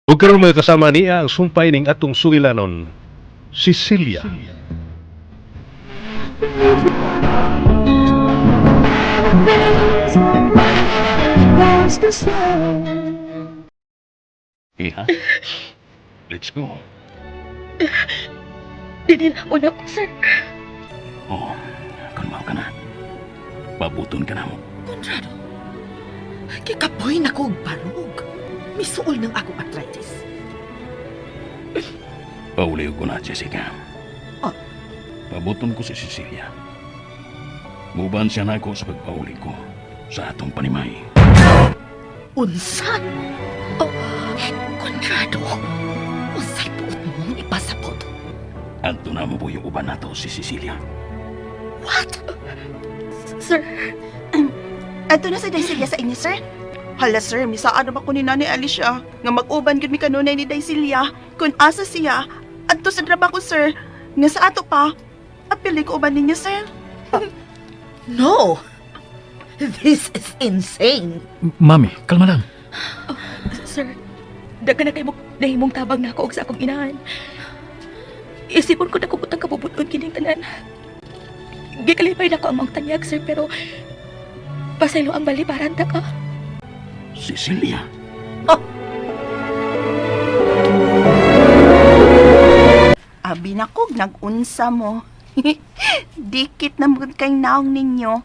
Ug karon, mga kasama niya ang sumpay ning atong sugilanon, Cecilia. Iha, let's go. Dili na mo na ko, sir. Oo, kung mao ka na, pabuton ka na mo. Conrado, gikapoy na ko og barog. Misuol ng akong arthritis. Pauliw ko na, Jessica. Ah. Pabuton ko si Cecilia. Muban siya na ako sa pagpauli ko sa atong panimay. Unsa? Oh, Conrado, unsay buot mong ipasabot? Adto na mo yung uban nato si Cecilia. What? Sir, Adto na si Daisilia sa inyo, sir. Hala, sir, misaan naman ko ni Nanay Alicia nga mag-uban gyud mi kanunay ni Daisilia. Kung asa siya, adto sa trabaho, sir. Nga sa ato pa, apili ko uban ninyo, sir. No! This is insane. Mami, kalma lang. Sir, daghan na kay mo nahimong tabang nako og sa akong inahan. Isipon ko na kubutang kabubuton kining tanan. Gikalipay na ko ang mga tanyag, sir, pero pasaylo ang balibaran ta ka. Cecilia? Oh. Abi na kog nag-unsa mo. Dikit na mo kay naong ninyo.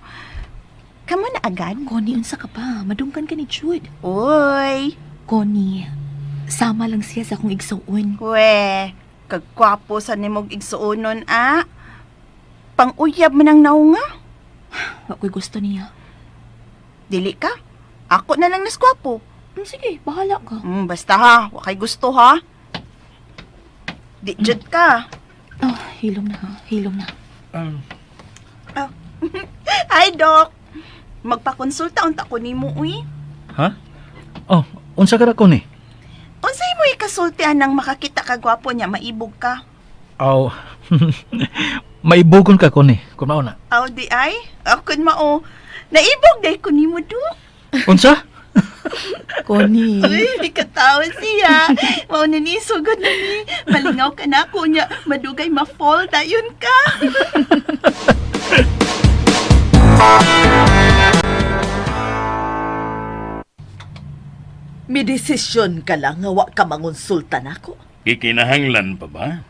Kamo na agad? Connie, unsa ka pa? Madunggan ka ni Jude. Uy, Connie, sama lang siya sa akong igsuon. We, kagkwapo sa nimog igsuonon, ah. Pang-uyab man ang naong, ah. Wa ko'y gusto niya. Dili ka. Ako na lang nasgwapo. Sige, bahala ka. Basta ha, wa kay gusto ha. Di jud ka. Oh, hilom na ha, hilom na. Hi, Doc. Magpakonsulta unta ko nimo, uy. Ha? Oh, unsa ka na ko ni? Unsay mo ikasultian nang makakita ka gwapo niya, maibog ka? Aw, maibugon ka ko ni. Kung mao na. Aw, di ay? Ako mao. Naibog day ko nimo, Dok. Unsa? Connie. Uy, katawa siya. Mao na ni sugod na ni. Malingaw ka na ako niya. Madugay ma-fall dayon ka. Mi desisyon ka lang nga wa ka mangonsulta nako. Ikinahanglan pa ba?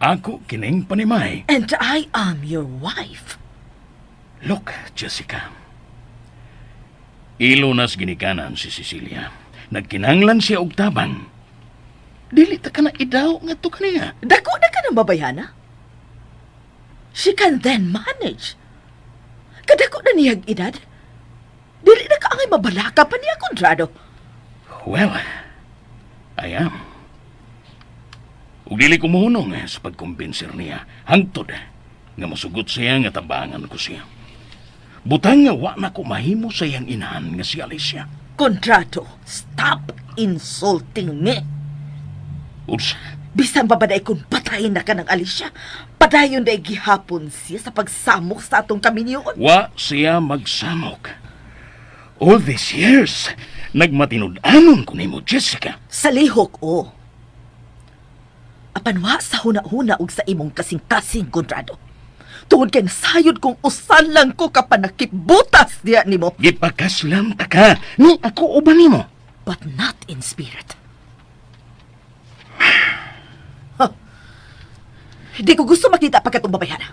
Ako kining panimay. And I am your wife. Look, Jessica. Ilo nas ginikanan si Cecilia. Nagkinahanglan siya og tabang. Dili ta ka na idaw nga to kaniya. Dako na ka ng babayhana. She can then manage. Kadako na niyag edad. Dili na ka angay mabalaka pa niya, Conrado. Well, I am. Ug dili ko mohunong sa pagkumbinser niya hangtod nga masugot siya nga tabangan ko siya. Butang nga wa na ko mahimo sa iyang inahan nga si Alicia. Conrado, stop insulting me. Unsa? Bisan pa ba day kung patayin na ka ng Alicia, padayon day gihapon siya sa pagsamok sa atong kaminyoon. Wa siya magsamok. All these years, nagmatinud-anon ko nimo, Jessica. Sa lihok, o. Apan wa sa huna-huna ug sa imong kasing-kasing, Conrado. Tungod kay nasayod kong usan lang ko kapanakip butas diya nimo. Gipakaslam ta ka ni ako uban nimo. But not in spirit. Huh. Di ko gusto makita pa katong babayhana.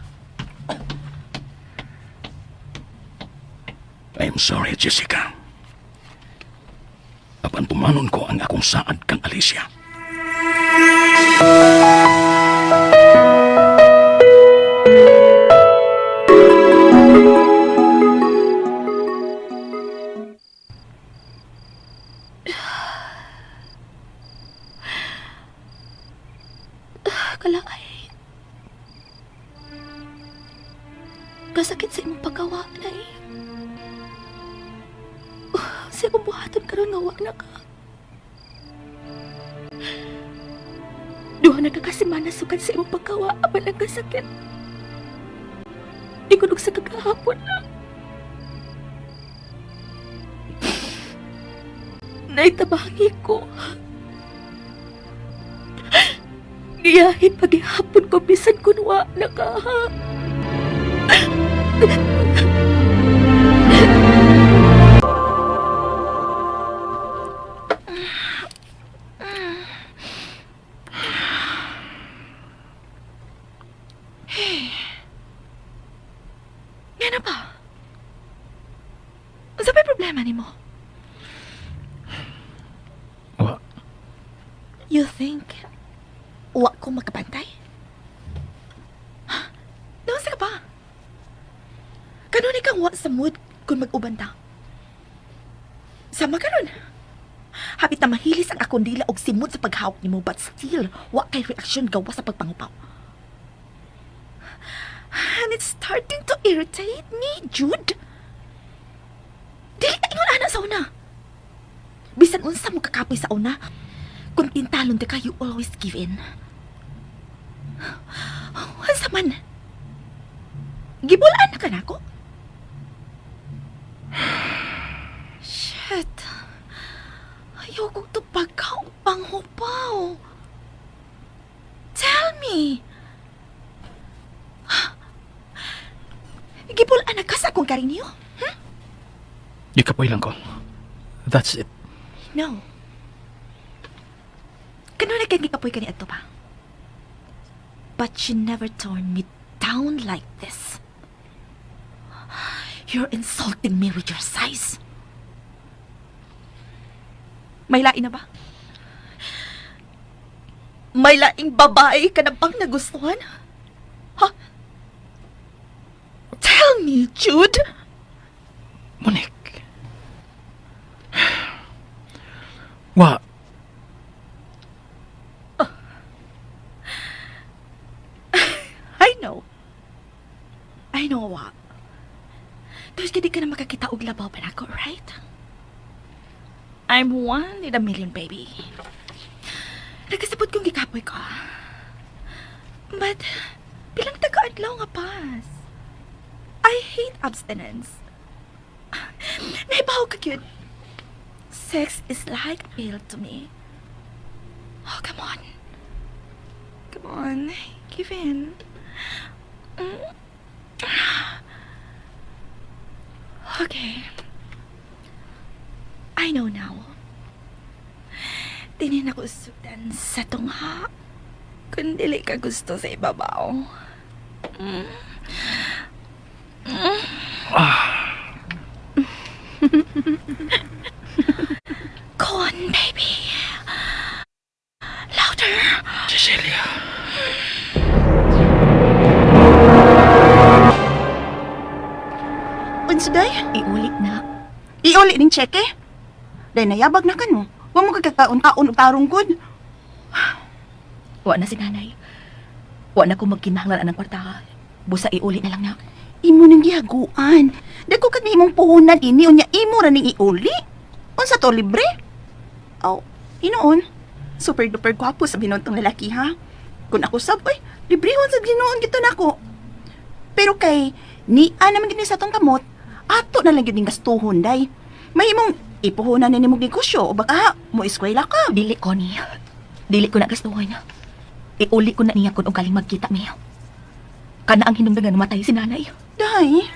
I am sorry, Jessica. Apan tumanon ko ang akong saad kang Alicia. Kalaay. Kasakit sa imong pagkawa, Nay. Sa akong buhaton karon nga wa na ka. Duha na ka kasemana sukad sa imong pagkawa, apan ang kasakit. Ingon og sa kagahapon lang. Nay, tabangi ko. Iyahin paghihapon ko bisan kun wa na ka. Nga na ba? Unsa may problema nimo? Wa. You think wa ko makabantay? Naunsa ka ba? Kanunay kang wa sa mood kung mag-uban ta. Sama karon. Hapit na mahilis ang akong dila og simod sa paghawak nimo, but still wa kay reaksyon gawa sa pagpangupaw. And it's starting to irritate me, Jude. Dili ka ingon ana sa una. Bisan unsa mo kakapoy sa una, kung tintalon ka, you always give in. Unsa man? Gibulaan na ka nako? Shit. Ayoko tupag ka og panghupaw. Tell me. Gibulaan na ka sa akong karinyo? Gikapoy lang ko. That's it. No. Kanunay kay gikapoy ka niadto pa. But you never torn me down like this. You're insulting me with your size. May lain na ba? May laing babae ka na bang nagustuhan? Ha? Tell me, Jude! Monique. Wa. I know. I know what. Tapos di ka na makakita og labaw pa nako, right? I'm one in a million, baby. Nagkasabot kong gikapoy ko. But, bilang taga-adlaw nga pas. I hate abstinence. Naibaw ka, cute. Sex is like a pill to me. Oh, come on. Come on, give in. Okay. I know now. Dili nako sugdan sa tungha. Kung dili ka gusto sa ibabaw. Go on, baby. Louder. Cecilia. Unsa day? Iuli na. Iuli ning cheque. Day nayabag na kano. Wa mo kagkakaon-kaon og tarong gud. Wa na si nanay. Wa na ko magkinahanglan anang kwarta. Busa iuli na lang na. Imo nang gihaguan. Dako kag imong puhunan ini unya imo ra ning iuli. Unsa to, libre? Aw, hinuon. Super duper gwapo sa binuntong lalaki ha. Kung ako sab, oy, librehon sa Ginoo gito nako. Pero kay niya naman gini sa atong kamot, ato na lang gyud ning gastuhon day. Mahimong ipuhunan ni nimong negosyo o baka mo eskwela ka. Dili, Connie. Dili ko na gastuhan. Iuli ko na niya kung ugaling magkita niya. Kana ang hinungdan nga namatay si nanay. Day.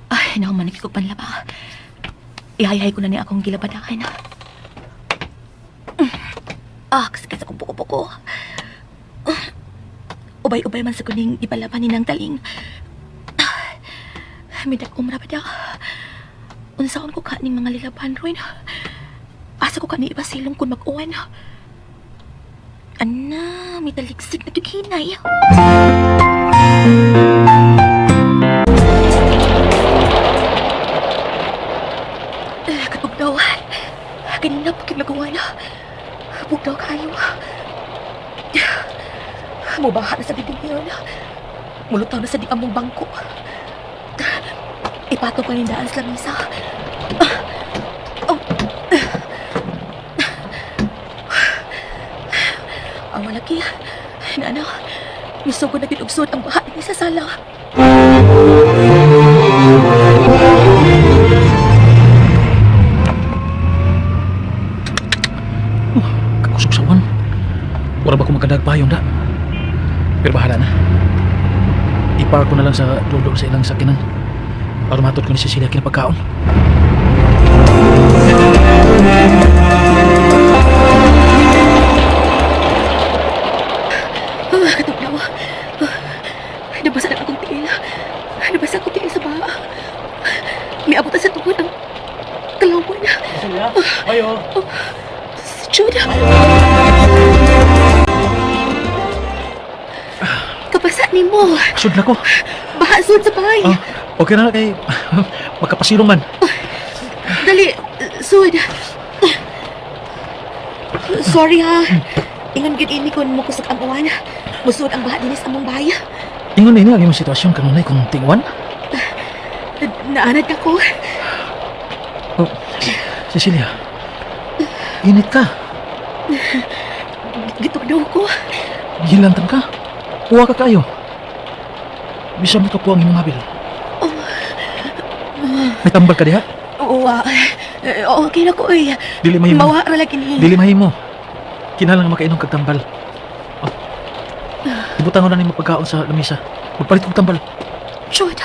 Ay, naku, manikik ko panlaba. Ihayhay ko na niya akong gilabadakan. Ah, kasi sa kong buko-buko. Ubay-ubay man sa kuning ipalaban ni nang taling. Ah, may dak-umra pa daw. Unsaon ko ka ning mga lilaban, Ruin? Asa ko ka ni iba silong kung mag-uwan? Ana, may taligsik na hinay. Eh, katugnaw. Kanina pa kinagawa na. Bugnaw kayo. Mubaha na sa bibig niyon. Mulutaw na sa di among bangko. Ipatong ko nindaan sa lamisa. Oh. Ang malaki. Nana, misugod na ginugsod ang baha ni sa sala. Wala ba ko makadagpayong da? Pero bahala na. Ipark ko na lang sa dulo sa ilang sakinan. Para matod ko ni Cecilia kinapagkaon. Katugnaw. Nabasa na akong tiil. Nabasa akong tiil sa baha. Miabot na sa tuhod ang kalawon. Cecilia? Ayo! Si Jude. Kapasa ni mo. Sud na ko. Baha sud sa bahay. Ah, okay na kay makapasilong man. Dali, sud. Sorry ha. Ingon gyud ini kon mokusog ang uwan. Musud ang baha dinis among bahay. Ingon ini ang imong sitwasyon kanunay kung tingwan. Naanad ako. Oh, Cecilia. Init ka. Gitugnaw ko. Gilantan ka. Uwa ka kayo. Bisa mo to ang imong habil. May tambal ka diha? Oo, okay na ko eh. Dili mahimo. Mawa ra lagi ni. Dili mahimo. Kinahanglan nga makainom kag tambal. Oh. Ibutang ko na nimo pagkaon sa lamisa. Magpalit kog tambal. Jude.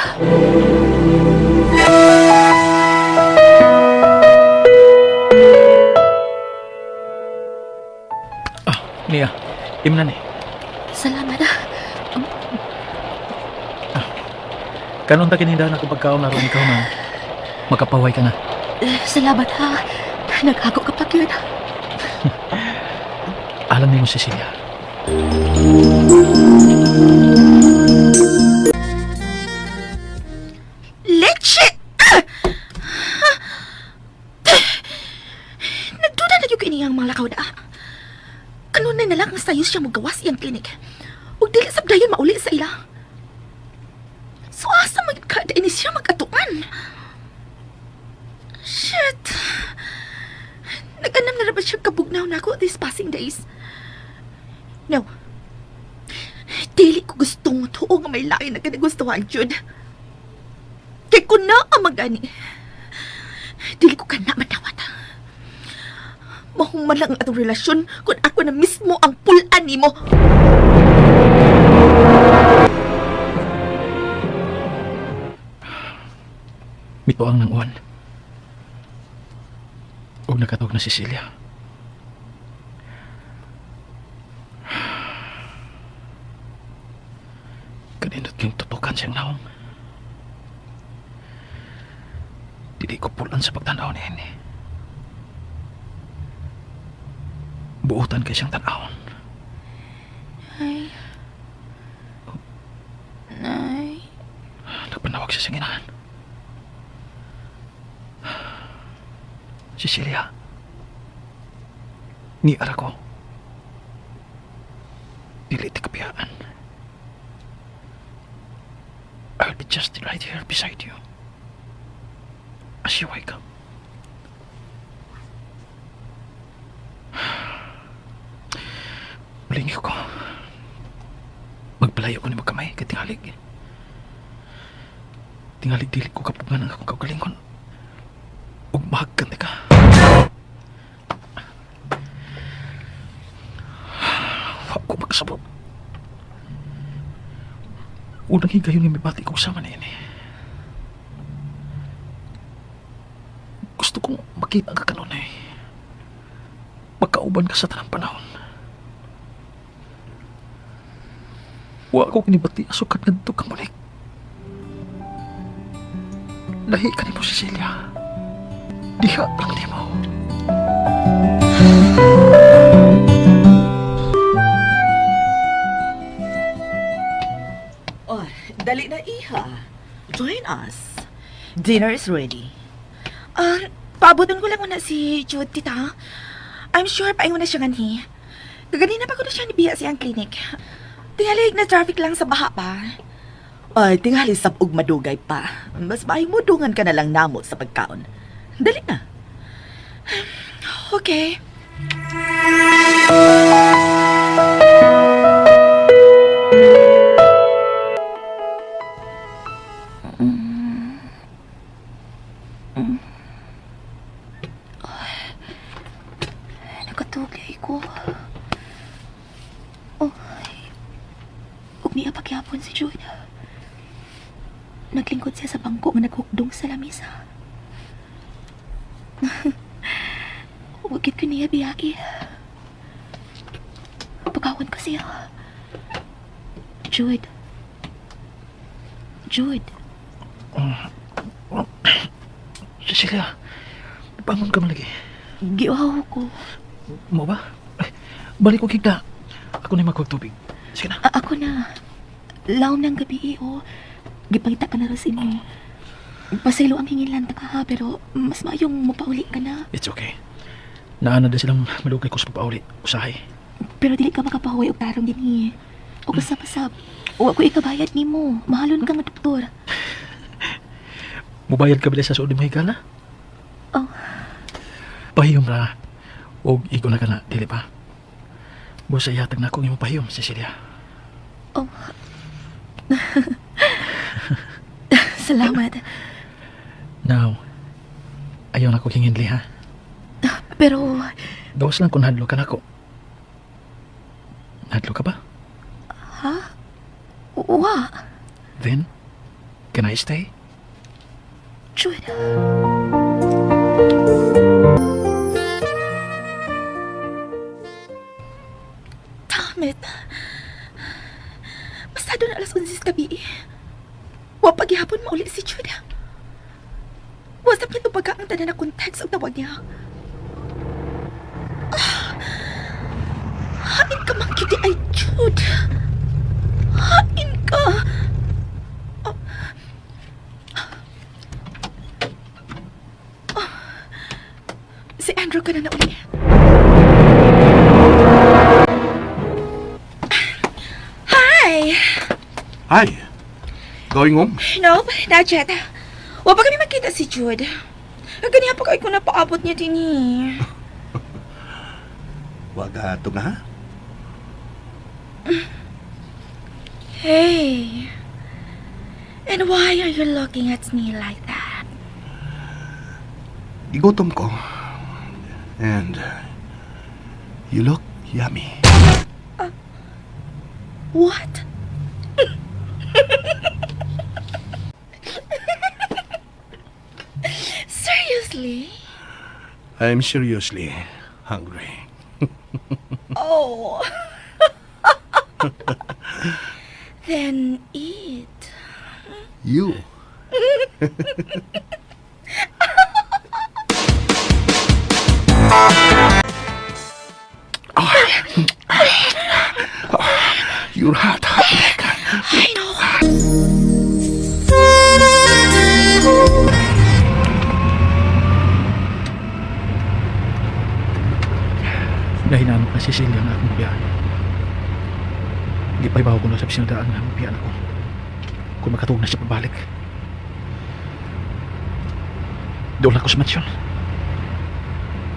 Ah, niya. Imna ni. Salamat ah. Kanon ta kinindahan ako pagkaon aron ikaw na makapaway ka na. Salamat ha. Naghago ka pa yun. Alam nimo, Cecilia. Leche! Nagduda na yung iniyang mga lakaw da. Kanunay na lang ang sayo siya magawas iyang klinik. Ug dili sab dayon mauli sa ila. So asa man ka ini siya magatuan? Shit! Nag-anam na ra ba siya kabugnaw na ako these passing days? No. Dili ko gustong tuo nga may lain na kinagustuhan, Jude. Kay ko na ang magani. Dili ko ka na madawat. Mahuman lang ang atong relasyon kung ako na mismo ang pulan nimo. Mituang ng uwan. Ug nakatog na si Cecilia. Kanindot kayong tutukan siyang naong. Dili ko pulan sa pagtanaw ni ini. Buotan kay siyang tan-awon. Ay. Nay. Nagpanawag siya sa ginahan. Cecilia. Ni ara ko. Dili ti kapiyaan. I'll be just right here beside you. As you wake up. Mulingi ko. Magpalayo ko ni magkamay kay tingalig. Tingalig dili ko kapugan ang akong kaugalingon. Ug mahagkan ka. Wa ko makasabot. Unang higayon nga mibati kong sama niini. Gusto kong makita ka kanunay. Magkauban ka sa tanang panahon. Wa ko kinibati asukat ngadto ka mulik. Lahi ka nimo, Cecilia. Diha lang nimo. Oh, dali na iha. Join us. Dinner is ready. Ah, paabuton ko lang muna si Jude, tita. I'm sure paingon na siya ganhi. Kaganina pa ko na siya nibiya sa iyang clinic. Tingalig na traffic lang sa baha pa. Ay, tingali sab og madugay pa. Mas maayong mudungan ka na lang namo sa pagkaon. Dali na. Okay. Nakatugay ko. gihapon si Jude. Naglingkod siya sa bangko nga naghukdong sa lamisa. Huwag gid ko niya biyagi. Pagkawan ko siya. Jude. Jude. Cecilia, bangon ka man lagi. Giuhaw ko. Mo ba? Ay, balik ko kigda. Ako na magkuhag tubig. Sige na. Ako na. Lawom ng gabi, oh. Gipangita ka na rin sa inyo. Pasaylo ang hingin ka ha, pero mas maayong mapauli ka na. It's okay. Naana na silang malugay ko sa pagpauli. Usahay. Pero dili ka makapahuway og tarong dinhi. Og usap-usap. Wa ko ikabayad nimo. Mahalon ka nga doktor. Mubayad ka bila sa suod mo higala? Oh. Pahiyom ra. Og igo na ka na, dili pa. Busa ihatag na akong imong pahiyom, Cecilia. Oh. Salamat. Now, ayaw na ko hinginli ha. Pero Gawas lang kung hadlo ka nako. Hadlo ka ba? wa, Then, can I stay? Jude. Damn it. Pasado na 11:00 sa gabi. Wa paghihapon mauli si Jude. WhatsApp niya tubaga ang tanan na text o tawag niya. Ah, hain ka man gyud ay Jude. Hain ka. Ah. Ah. Si Andrew ka na nauli. Hi! Hi. Going home? Nope, not yet. Wa pa kami makita si Jude. Ganiha pa kay ko napaabot niya din eh. Wag ato nga. Hey. And why are you looking at me like that? Gigutom ko. And you look yummy. What? Seriously? I'm seriously hungry. Oh. Then eat. You. You're hot. I know. Nahinanok na si Cecilia nga akong biyaan. Gipaybaw ko na sa sinadaan nga mabiyaan ako. Kung makatuog na siya pabalik. Doon ako sa mansyon.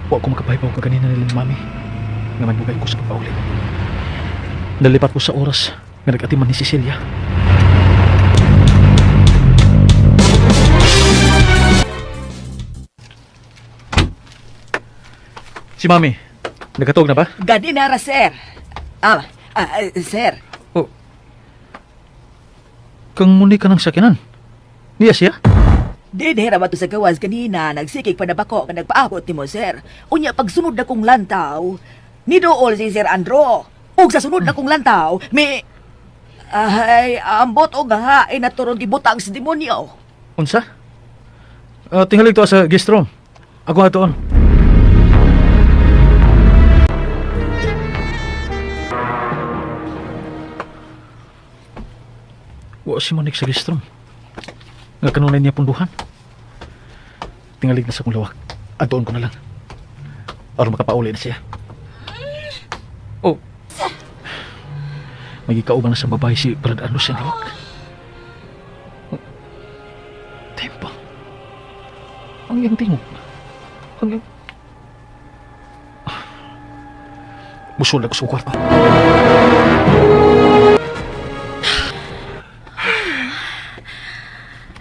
Wa ko makapaybaw ka kanina nila ni Mami nga manbugay ko sa pagpauli. Nalipat ko sa oras nga nag-atiman ni Cecilia. Si Mami, nagkatuog na ba? Gani na ra, sir. Sir. Oh. Kang muni ka ng sakinan. Niya siya? Dinhi ra to sa gawas ganina, nagsikig pa na bako nga nagpaabot nimo, sir. Unya pagsunod na kong lantaw, niduol si Sir Andro. Ug sa sunod na kong lantaw, may ay, ambot og hain na turon gibutang sa demonyo. Unsa? Tingalig to sa guest room. Ako atoon. Wa si Monique sa guest room. Nga kanunay niya punduhan. Tingalig na sa kong lawak. Atoon ko na lang. Aron makapauli na siya. Oh. Magikauban na sa babae si Brad Andrew sa lawak. Tempo. Ang iyang tingog. Ang iyang... Musul ako sa kwarto.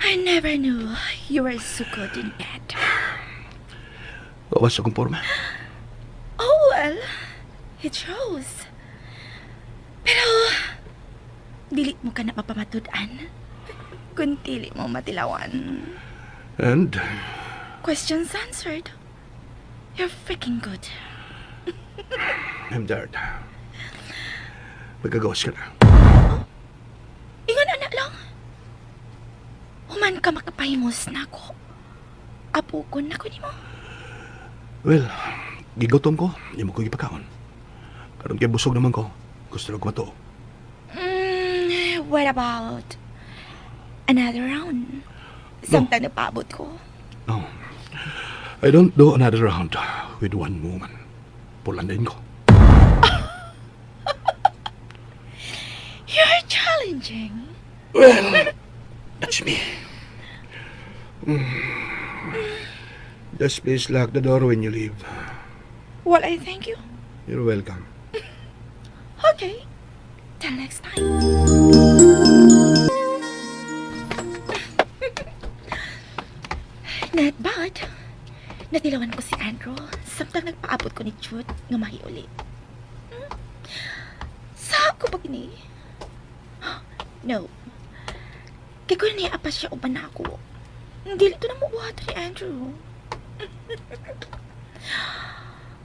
I never knew you were so good in bed. Gawas akong porma. Oh, well, it shows. Pero, Dili mo ka na mapamatud-an. Kung dili mo matilawan. And Questions answered. You're freaking good. I'm tired. Magkagawas ka na. Ingon ana lang. Human ka makapahimos na ako. Apukon na ko nimo. Well, gigutom ko. Imo ko gipakaon. Karon kay busog naman ko. Gusto lang ko matuo. What about another round? Samtang napaabot ko. No. I don't do another round with one woman. Pulandain ko. You're challenging. Well, that's me. Just please lock the door when you leave. Well, I thank you. You're welcome. Okay. Till next time. Not bad. Natilawan ko si Andrew samtang nagpaabot ko ni Jude nga mahiuli. Sa ko ba gini? No. Kay kung niya pa siya uban na ako. Hindi ito na mubuhat ni Andrew.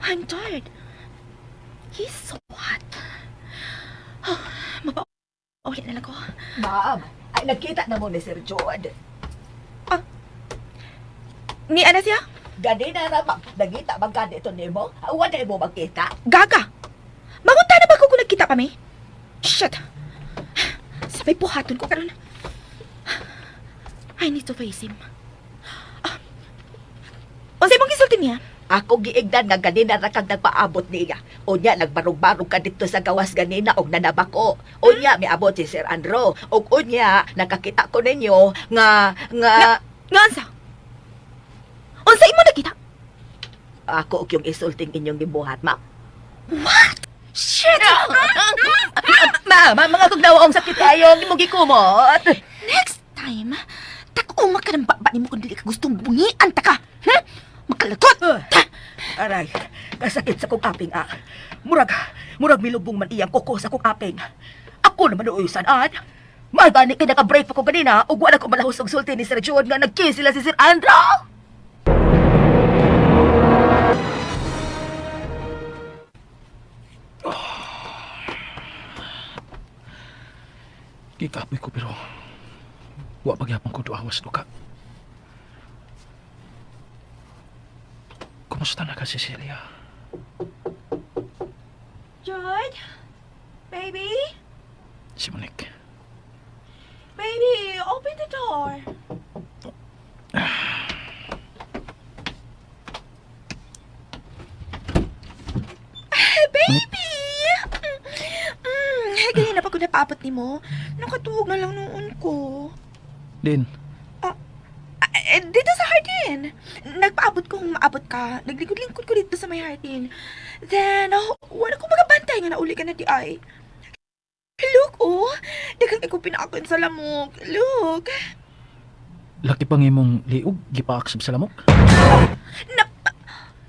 I'm tired. He's so hot. Oh, mapauli na lang ko. Ma'am, ay nagkita na mo ni Sir Jude. Ni ana siya? Ganina ra ma'am, nagita man gani ito nimo. Wala mo magkita. Gaga! Mangunta na ba ko kung nagkita kami? Shit! Sabay buhaton ko karon. I need to face him. Ah. Unsay mong gisulti niya? Ako giigdan nga ganina ra kag nagpaabot niya. Unya nagbarog-barog ka dito sa gawas ganina og nanabako. Unya miabot si Sir Andrew. Og unya nakakita ko ninyo nga nga Nga unsa? Unsay imo nakita? Ako og yung isulting inyong gibuhat, ma'am. What? Shit! Ma'am, mga kugnawaong sakit kayo, imong gikumot. Next time, tak-uma ka ng baba nimo kung dili ka gustong bungian ta ka. Makalagot! Ta! Aray, kasakit sa kong aping ah. Murag milubong man iyang kuko sa kong aping. Ako naman uy sanaan. Magani kay naka-break pa ko ganina ug wala ko malahos og sulti ni Sir John nga nag-kiss sila si Sir Andrew. Gikapoy ko pero wa pagyapon ko duawas duka. Kumusta na ka, Cecilia? Jude? Baby? Si Monique. Baby, open the door. Baby! Ganyan na pag ko napaabot ni mo. Nakatuog na lang noon ko. Din, Ah, eh, dito sa hardin. Nagpaabot ko kung maabot ka. Naglikod-lingkod ko dito sa may hardin. Then, oh, wala ko magabantay nga nauli ka na di ay. Look, oh. Daghang ikaw pinakon sa lamok. Look. Laki pang imong liog, gipaak sa lamok.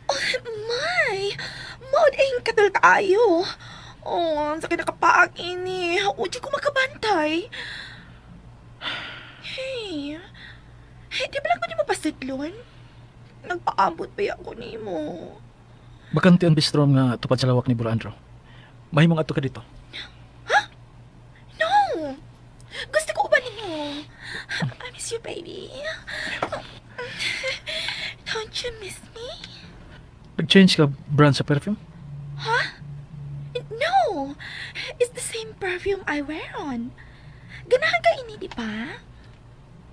Oh my! Maud ay katul kaayo. Oh, ang sakit nakapaak ini. Uji ko makabantay. Hey. Hey, di ba lang ko di mo pasidlon? Nagpaabot pa ako nimo. Bakante ang bistro nga tupad sa lawak ni Burandro. Mahimong adto ka dito. No! Gusto ko uban nimo. I miss you, baby. Don't you miss me? Nag-change ka brand sa perfume? No! It's the same perfume I wear on. Ganahan ka ini, di ba?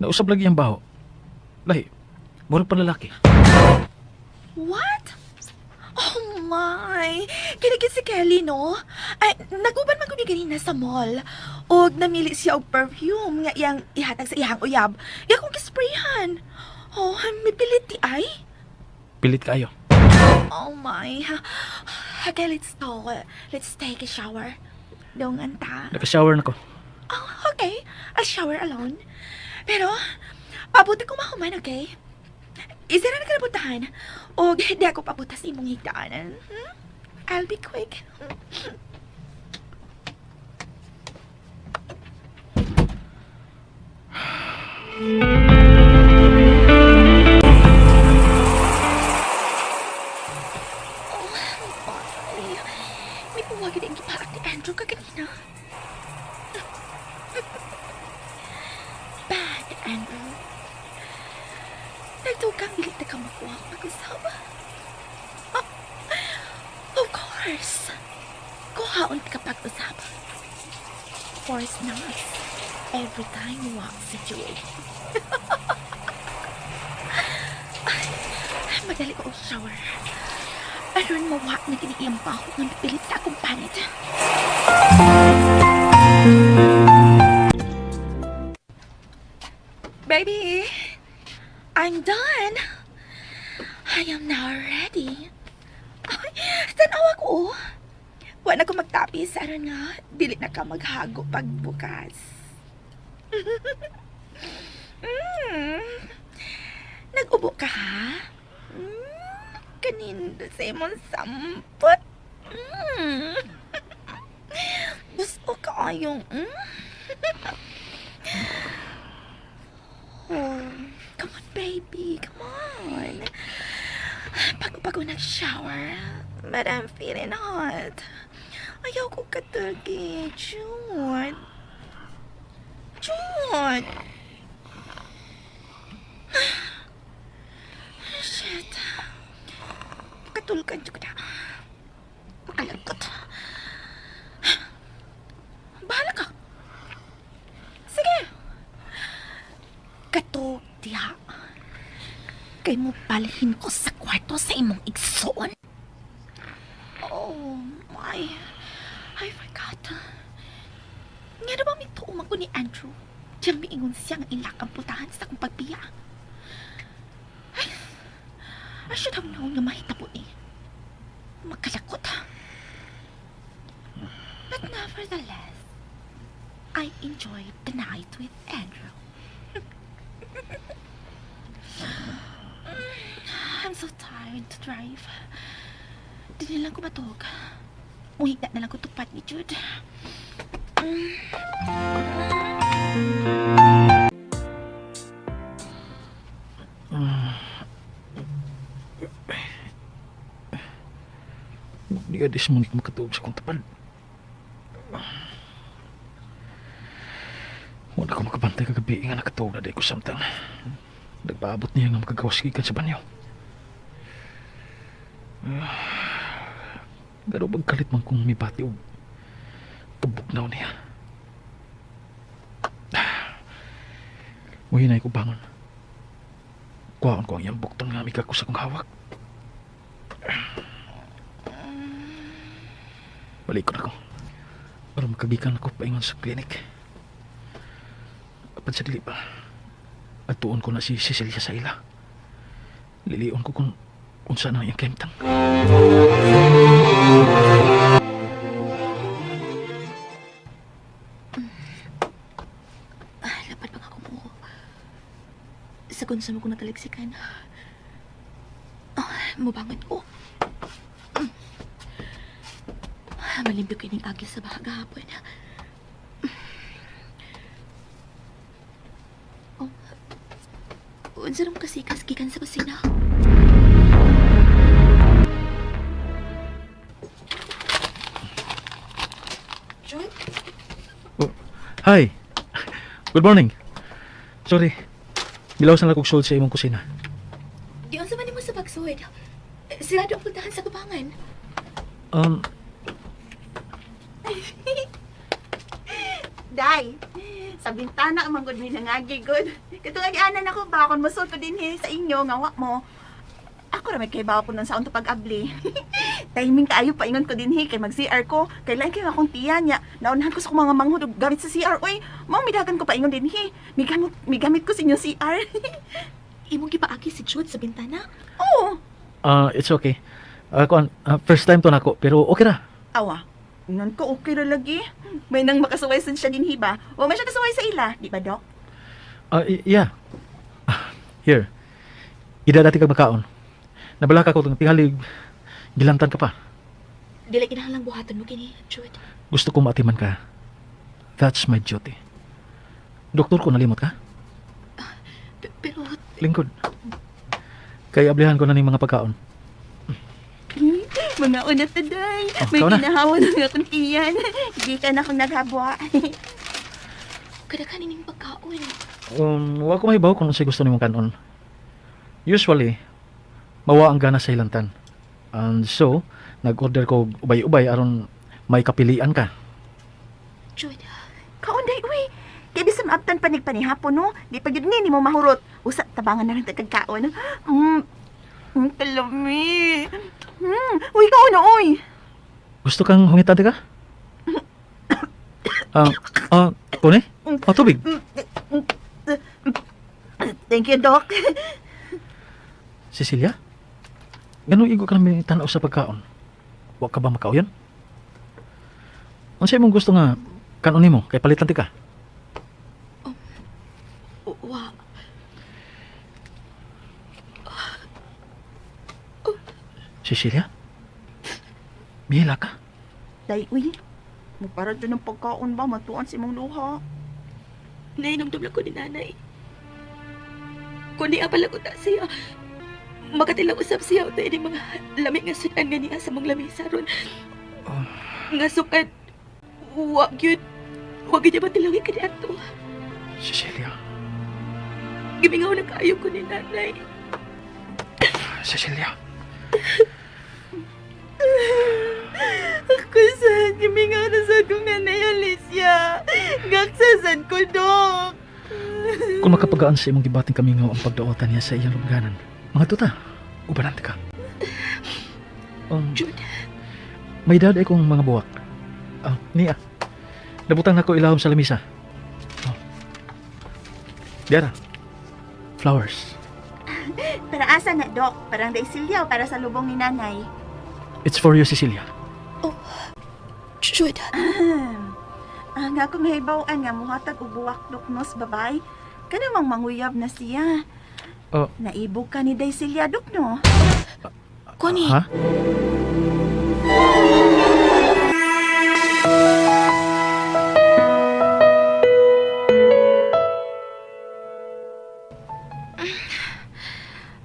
Nausab lagi ang baho. Lahi, murag pa lalaki. What? Oh my! Kinigit si Kelly, no? Ay, naguban man ko ni ganina sa mall. Og namili siya og perfume nga iyang ihatag sa iyang uyab. Iya kong gisprayhan. Oh, may pilit di ay. Pilit kayo. Oh my. Okay, let's go. Let's take a shower. Dungan ta. Naka-shower na ko. Oh, okay. I'll shower alone. Pero, pabuti ko mahuman, okay? Isa na nakalabutan. O di ako pabuta sa imong higdaanan. I'll be quick. Naghaak ni Andrew ka kanina. Bad, Andrew. Nagtugang dili ta ka makuha pag-usab. Oh, of course. Kuhaon ka pag-usab. Of course not. Every time you walk si Jude. Ay, madali ko og shower. Aron mawa na kini iyang baho nga mipilit sa akong panit. Baby, I'm done. I am now ready. Ay, tanawa ko. Wa na ko magtapis aron nga dili na ka maghago pagbukas. Nag-ubo ka ha? Kanindo sa imong sampot. Gusto ka ayong. Oh, come on, baby. Come on. Bago-bago nag-shower. But I'm feeling hot. Ayaw ko katulgi. Jude. Jude. Shit. Katulgan ko na. Makalangkot. Bahala ka. Sige. Katog diha. Kay mo balhin ko sa kwarto sa imong igsoon. Oh my. I forgot. Nga na ba may tuumang ko ni Andrew? Diyan miingon siya nga ilak ang putahan sa akong pagbiya. Ay, I should have known nga mahitabo ni. Makalakot ha. But nevertheless, I enjoyed the night with Andrew. I'm so tired to drive. Di na lang ko matug. Muhigda na lang ko tupad ni Jude. Di ka Desmond makatuog sa kong tapad. Wala ko makabantay kagabi nga nakatuog na di ko samtang nagpaabot niya nga makagawas gikan sa banyo. Gano bang kalit man kung mibati og kabugnaw niya. Muhinay ko bangon. Kuhaon ko ang iyang bukton nga mikako sa kong hawak. Balik ko na ko. Para makagikan ako paingon sa clinic. Apan sa dili pa. Atuon ko na si Cecilia sa ila. Lilion ko kung unsa na iyang kahimtang. Ah, lapad pa nga akong buho. Sa konsumo ko nataliksikan. Ah, mubangon ko. Malimpyo kining agi sa baha gahapon. Oh, unsa ram kasikas gikan sa kusina? Jude? Oh, hi. Good morning. Sorry. Milawas na lang kog sulod sa imong kusina. Di unsa man nimo sa pagsuwed? Sirado ang pultahan sa kubangan. Day, sa bintana man gud mi nangagi gud. Katong agianan ako ba kon mosulto dinhi sa inyo nga wa mo. Ako ra may kay ko ng saon to pag-abli. Timing kaayo paingon ko dinhi kay mag-CR ko. Kay lain kay akong tiya niya. Naunhan ko sa akong mga manghud og gamit sa CR oy. Mao midagan ko paingon dinhi. Migamit ko sa inyong CR. Imong gipaagi si Jude sa bintana? Oo. It's okay. Kuan, first time to nako pero okay ra. Awa. Ingon ko okay ra lagi. May nang makasuway sad siya dinhi ba? Wa man siya kasuway sa ila, di ba, Dok? Yeah. Ah, here. Ida dati kag makaon. Nabalaka ko tong tingali gilantan ka pa. Dili kinahanglang buhaton mo kini, Jude. Gusto ko maatiman ka. That's my duty. Doktor ko, nalimot ka? Pero Lingkod. Kay ablihan ko na ning mga pagkaon. Mga una today. Oh, May ikaw na. ginahawan ng akong tiyan. Di ka na akong naghabwa. Kada kanining pagkaon. Wa ko mahibaw kung unsay gusto nimong kanon. Usually, mawa ang gana sa hilantan. And so, nag-order ko og ubay-ubay aron may kapilian ka. Jude, Kaunday, uy. Kay bisan maabtan panig panihapon, no? Di pa gyud ni mo mahurot. Usa tabangan na lang tagkaon. Kalami. Uy, kaon na, uy. Gusto kang hungitan ka? Ah, ah, kune? Oh, tubig. Thank you, Doc. Cecilia? Ganong igo ka namin tanaw sa pagkaon? Wa ka ba makauyon? Unsa imong gusto nga kanon nimo kay palitan ti ka? wa. Cecilia? Mihila ka? Day, uy. Mupara dyan ng pagkaon ba? Matuan si mong luha. Nainomdom lang ko ni nanay. Kundi pala ko ta siya. Makatilang usap siya o tayo mga lami nga sudan nga niya sa mong lamisa ron. Oh. Nga sukad, wa gyud. Wa gyud niya matilawin ka ato. Cecilia. Gimingaw na kaayo ko ni nanay. Cecilia. Ako sad, gimingaw na sa akong nanay Alicia. Gaksasan ko, Doc. Kung makapagaan sa imong gibating kamingaw ang pagdaotan niya sa iyang lubganan, mga tuta, ubanan ka. Jude, May dad ay kong mga buwak. Ah, niya. Nabutang na ko ilahom sa lamisa. Oh. Diara. Flowers. Para asa na, Doc? Parang Daisilia o para sa lubong ni nanay? It's for you, Cecilia. Jude, Ah, nga kung mahibaw-an nga muhatag og buwak, Doc, nos, babay. Kanamang manguyab na siya. Oh. Naibog ka ni Daisilia, Doc, no? Connie. Ha?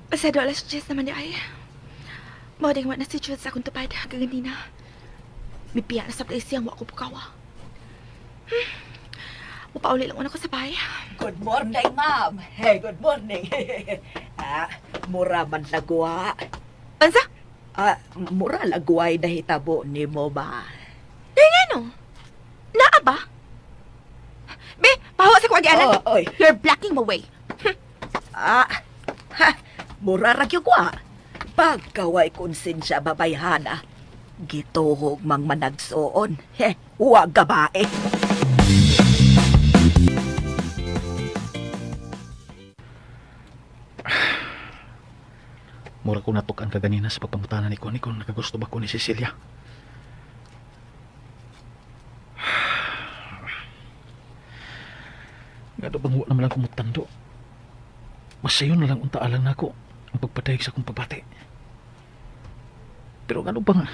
Pasado alas 10 naman di ay. Mao ding wa na si Jude sa akong tupad kaganina. Mipiya na sa place siyang wa ko pukawa. Mupauli lang una ko sa bahay. Good morning, ma'am. Hey, good morning. Ah, mura man lagwa. Unsa? Ah, mura lagway nahitabo nimo ba? Ano? Naa ba? Be, pahawa sa kuwagianan. Oh, oy. You're blocking my way. Ah, ha, mura ra gyud kwa. Pagkaway konsensya babayhana. Gituhog mang managsuon. He, uwag gabae. Mura ko natukan ka ganina sa pagpangutana ni Connie kung nakagusto ba ko ni Cecilia. Nga daw bang wa naman lang kumutando. Masayon na lang unta alang nako ang pagpadayag sa akong pagbati. Pero ngano bang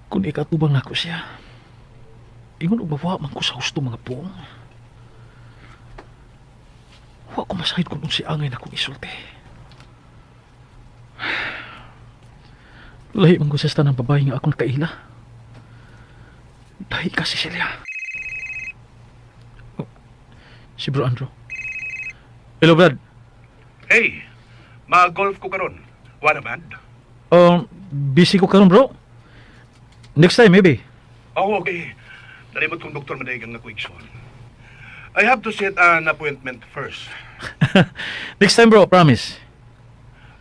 kung ikatubang nako siya, ingon og mawa man ko sa husto mga puong. Wa ko masahid kung unsay angay na kong isulti. Lahi man ko sa ng babae nga akong kaila. Lahi ka, Cecilia. Oh, si Bro Andrew. Hello, Brad. Hey, ma-golf ko karon. Wanna band? Busy ko karon, bro. Next time, maybe. Oh, okay. Nalimot kong Dr. Madaygang na igsoon. I have to set an appointment first. Next time, bro. Promise.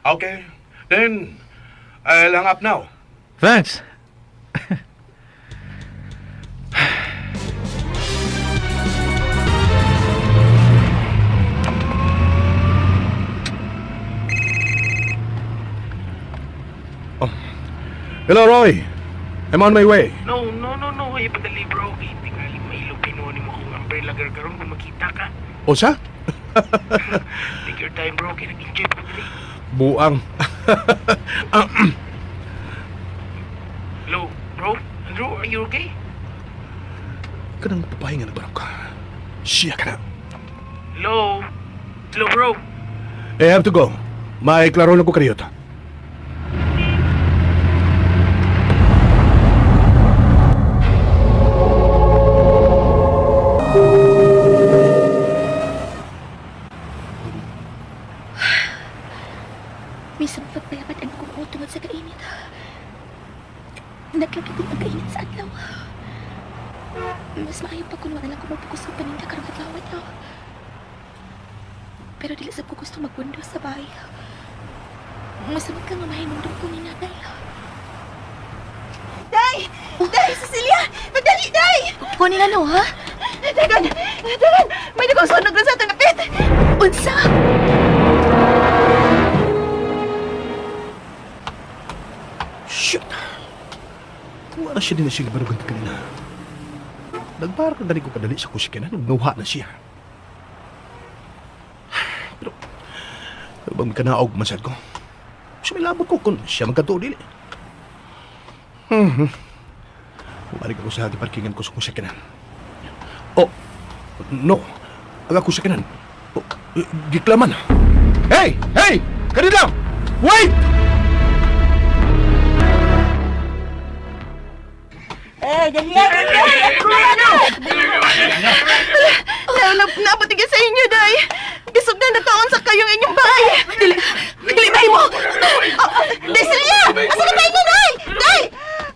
Okay. Then, I'll hang up now. Thanks. Hello, Roy. I'm on my way. No, no, no, no. Ay, padali bro. Kay tingali mailupino ni mo akong umbrella girl karon kung makita ka. Unsa? Take your time bro. Kay nag-enjoy pa dali. Buang. Hello, bro? Andrew, are you okay? Kanang babae nga nagbarok ka. Siya ka na. Hello? Hello, bro? I have to go. May klaro na ko kariyot. Mas maayo pa kung wala lang ko mabukus sa paninda karong adlaw daw. Pero dili sab ko gusto magbundo sa bahay. Masamot ka nga mahinumdum ko ni nanay. Day! Day, Cecilia! Madali, Day! Kunin na no, ha? Dagan! Dagan! May nagong sunog na sa atong napit! Unsa? Shit! Wala siya din na siya gibarugan kanina. Nagparang dali ko kadali sa kusikinan, nagnuha na siya. Pero, bang kanaog man sad ko? Siya may labot ko kung siya magkatuo dili. Bumalik ako sa parkingan ko sa kusikinan. Oh, no. Ang ako sakinan. Oh, giklaman. Hey! Hey! Kanina! Wait! Eh, dali, dali! Naabot sa inyo, Day! Bisog na nataon sa kayong inyong bahay! Dili, dili ba mo? Day, Celia! Asa na ba inyo, Day? Day!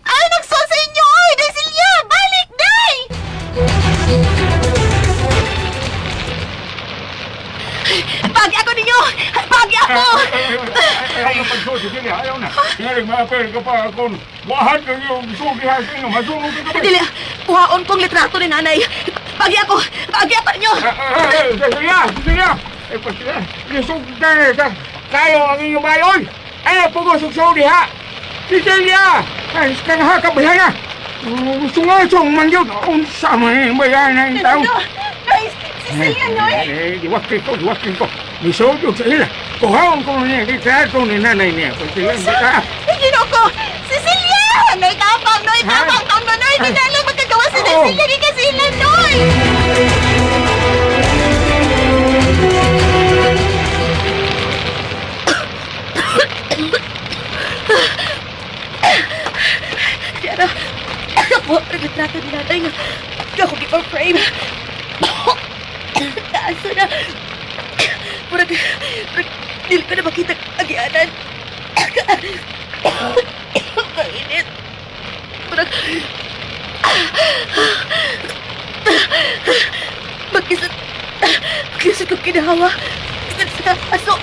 Ay, nagsuot sa inyo, oy! Day, Celia! Balik, Day! Pagi ako ninyo! Pagi ako! Ayaw pagsuot, Cecilia, ayaw na. Tingaling maapel ka pa kung wahan kayo sugi ha sa inyo, masunog ka Dili, kuhaon kong litrato ni nanay. Pagi ako! Pagi ako ninyo! Cecilia, Cecilia! Eh, pasila, lisog ka. Kayo ang inyong bayoy! Ayaw pugusog sa uli ha! Cecilia! Ay, ka na ha, kabayan na! Sungasong man yun! Unsa man yung bayan na yung tao! Day, Cecilia, Noy! Eh, diwakin ko, diwakin ko. Lisod yung sa ila. Kuhaon ko niya, litrato ni nanay niya. Pasila, hindi ka. Ay, ginoo ko! Cecilia! Noy, tapang! Noy, tapang! Tang, Noy! Hindi na lang magkagawa si Day Oo. Celia! Di kasi sila, Noy! Kiara, ako ang litrato ni nanay nga ako gi-frame. Taas na. Murag, murag, dili ko na makita ang agianan. Kainit. Murag, magkisot, magkisot kong kinahawa. Sa aso.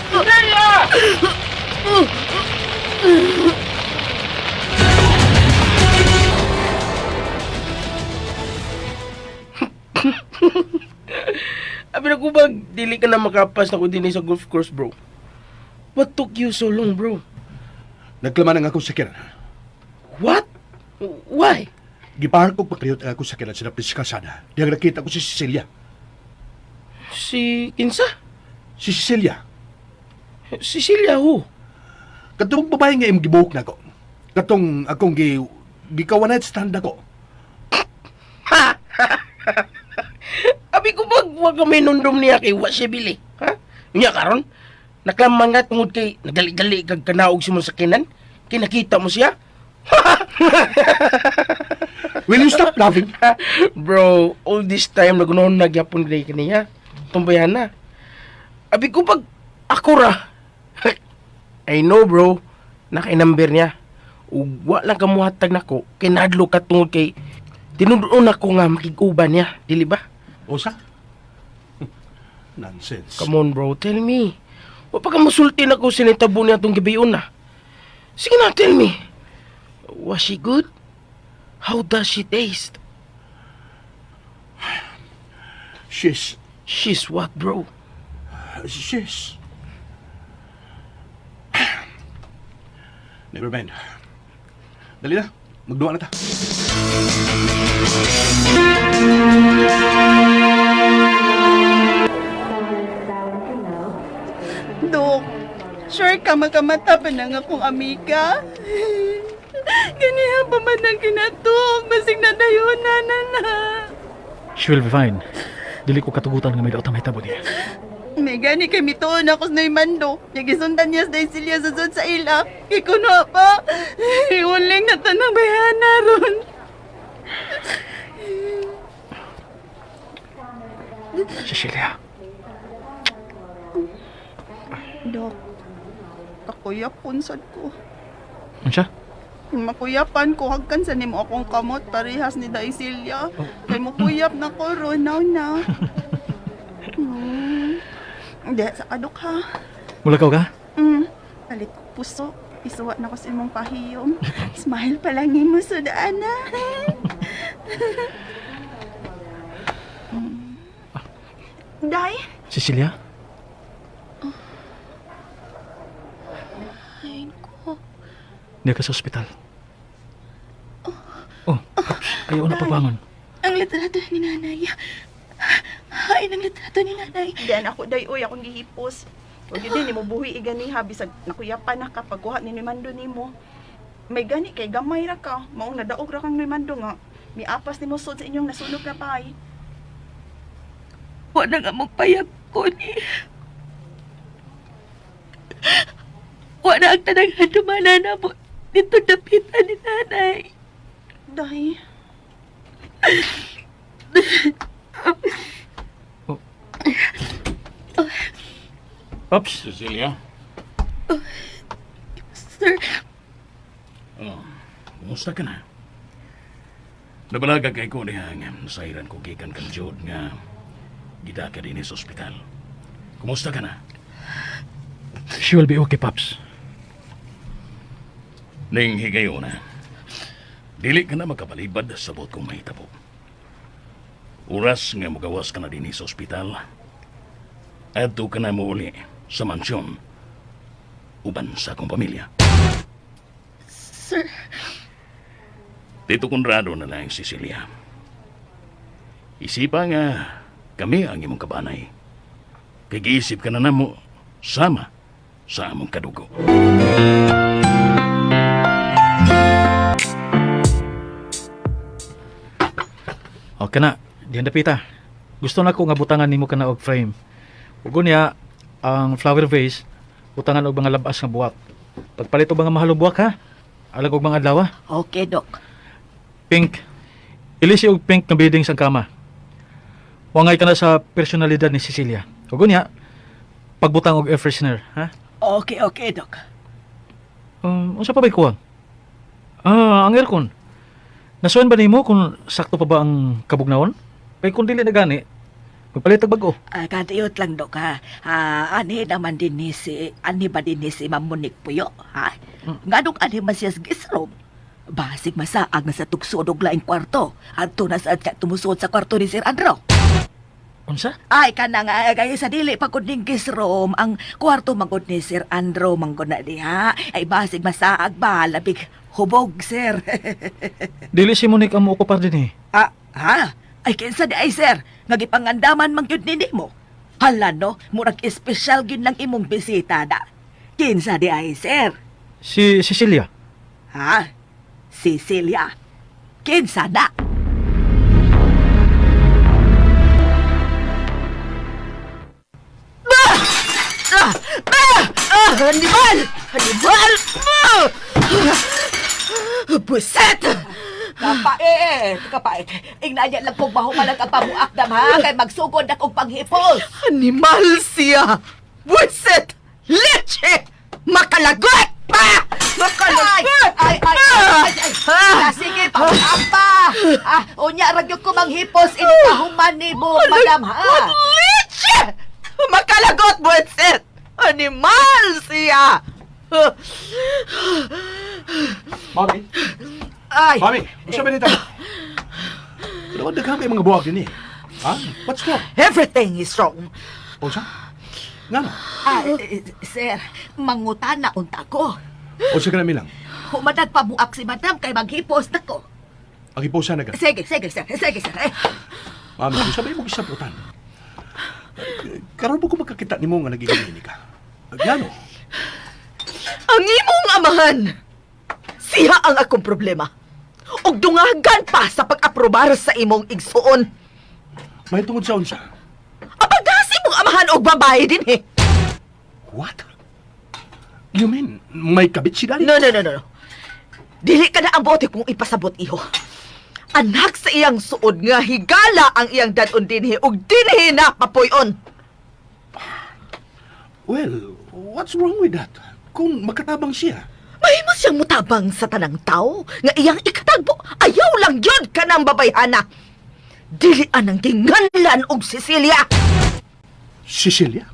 Cecilia! Abi na ko ba, dili ka na makapas na ko din sa golf course, bro. What took you so long, bro? Nagklaman ang akong sakinan. What? Why? Gipark ko pagkriyot ang akong sakinan sa napit sa kalsada. Diyang nakita ko si Cecilia. Si Kinsa? Si Cecilia. Cecilia who? Katong babae nga imong gibuhok na ko. Katong akong gi gikaw night stand ako. Abi ko ba, wag kami nundom niya kay wa siya bili. Ha? Unya karon, naklaman nga tungod kay nagali-gali kag kanaog si mo sa kinan. Kinakita mo siya. Will you stop laughing? Bro, all this time nagunoon nagyapon gay kaniya. Tumbayan na. Abi ko pag ako ra. I know bro, naka-number niya. Ug wa lang kamuhatag nako, kay nahadlok ka tungod kay tinud-on ako nga makig-uban niya, dili ba? Usa? Nonsense. Come on bro, tell me. Wa pa ka musulti nako sinitabo niya atong gabion na. Sige na, tell me. Was she good? How does she taste? She's She's what, bro? She's Never mind. Dali na. Magduwa na ta. Dok, sure ka makamata pa na nga kong amiga? Ganiha pa man ang kinatog, basig na dayon na na na. She will be fine. Dili ko katugutan nga may daot ang mahitabo niya. May gani kay mituon ako sa Noymando. Yagisundan niya sa Cecilia sa sud sa ila. Kay kuno pa. Uling na tanang bayana ron. Cecilia, Dok, kakuya punsod ko. unsa? Makuyapan ko hagkan sa nimo akong kamot parehas ni Daisilia. Kay mukuyap na ko ron now na. Hindi, sa kadok ha. Mulakaw ka? Palit ko puso. Isuwa na ko sa imong pahiyom. Smile pa lang nimo sudaan na. Day? Cecilia? Ay, ko. Niya ka sa ospital. Oh, ayaw na pabangon. Ang litrato ni nanay. Ay, ang litrato ni nanay. Diyan ako day oy akong gihipos. Ug yun din nimo buhi iganiha bisag nakuyapan na ka pagkuha ni Mando nimo. May gani kay gamay ra ka, maong nadaog ra kang Mando nga. Miapas nimo sud sa inyong nasunog na pay. Wala nga magpayag ko ni. Wala ang tanang handumana na mo. Dito dapitan ni nanay. Day. Pops, Cecilia? Sir, Oh, kumusta ka na? Nabalaga kay ko niya nga nasairan ko gikan kang Jod nga gida ka din sa ospital. Kumusta ka na? She will be okay, Pops. Ning higayon na. Dili ka na makabalibad sa buot kong mahitabo. Oras nga mugawas ka na din sa ospital, adto ka na muuli sa mansyon uban sa akong pamilya. Sir, Tito Conrado na lang, Cecilia. Isipa nga kami ang imong kabanay. Kay giisip ka na namo sama sa among kadugo. Okay na, diyan dapita. Gusto na ko nga butangan nimo kana og frame. Ug unya ang flower vase butangan og mga labas nga buwak. Pagpalit og mga mahalong buwak ha. Alag og mga adlaw ha. Okay, Dok. Pink. Ilisi og pink nga bedding sa kama. Wangay ka na sa personalidad ni Cecilia. Ug unya pagbutang og air freshener ha. Okay, okay, Dok. Unsa pa ba'y kuwang? Ah, ang aircon. Nasuan ba nimo kung sakto pa ba ang kabugnawon? Kay kung dili na gani, magpalit og bag-o. Ah, kadiyot lang, Dok, ha. Ah, ani naman din ni si, ani ba din ni si Ma'am Monique Puyo, ha? Nganong ani man siya sa guest room? Basig masaag na sa tugsod og laing kwarto. Adto na sa ka tumusuod sa kwarto ni Sir Andrew. Unsa? Ay, kana nga, kay sa dili pa gud ning guest room, ang kwarto man gud ni Sir Andrew man gud na diha. Ay, basig masaag ba, labig hubog, sir. Dili si Monique ang mookupar din eh. Ah, ha? Ay, kinsa di ay, sir? Nga gipangandaman man gyud ni mo. Hala, no? Murag espesyal gyud lang imong bisita, da. Kinsa di ay, sir? Si Cecilia. Ha? Cecilia. Kinsa na? Ah! Ah! Ah! Hannibal! Hannibal! Ah! Buset! Kapait! Kapait! Ignaya lang kong mahumalag ang pamuakdam, ha? Kay magsugod akong panghipos. Animal siya! Buset! Leche! Makalagot pa! Makalagot! Ay, ay, ay, ay, ay. Ah! Ah, sige, pamuak pa! Ah, unya, ragyod ko manghipos, inikahuman ni mo, madam, ha? Leche! Makalagot, buset! Animal siya! Mami? Ay! Mami, unsa ba nito? Pero daghan kay mga buwag din eh. Ha? What's wrong? Everything is wrong. Unsa? Ngano? Ah, eh, sir, mangutana unta ko. Unsa ka na milang? Humanag pamuak si madam kay maghipos na ko. Ang hiposa na ka. Sige, sige, sir. Sige, sir. Eh, Mami, unsa ba imong gisabutan? Karon mo ko magkakita nimo nga nagiging ka. Ngano? Ang imong amahan! Siya ang akong problema. Ug dungagan pa sa pag-aprobar sa imong igsuon. May tungod sa unsa? Apagasi mong amahan og babae din eh. What? You mean may kabit si Daddy? No, no, no, no. no. Dili ka na ang bote kung ipasabot iho. Anak sa iyang suod nga higala ang iyang dadon dinhi ug dinhi na papuyon. Well, what's wrong with that? Kung makatabang siya. Mahimo siya. siyang mutabang sa tanang tao nga iyang ikatagbo. Ayaw lang yun kanang babayhana. Dili anang ginganlan og Cecilia. Cecilia?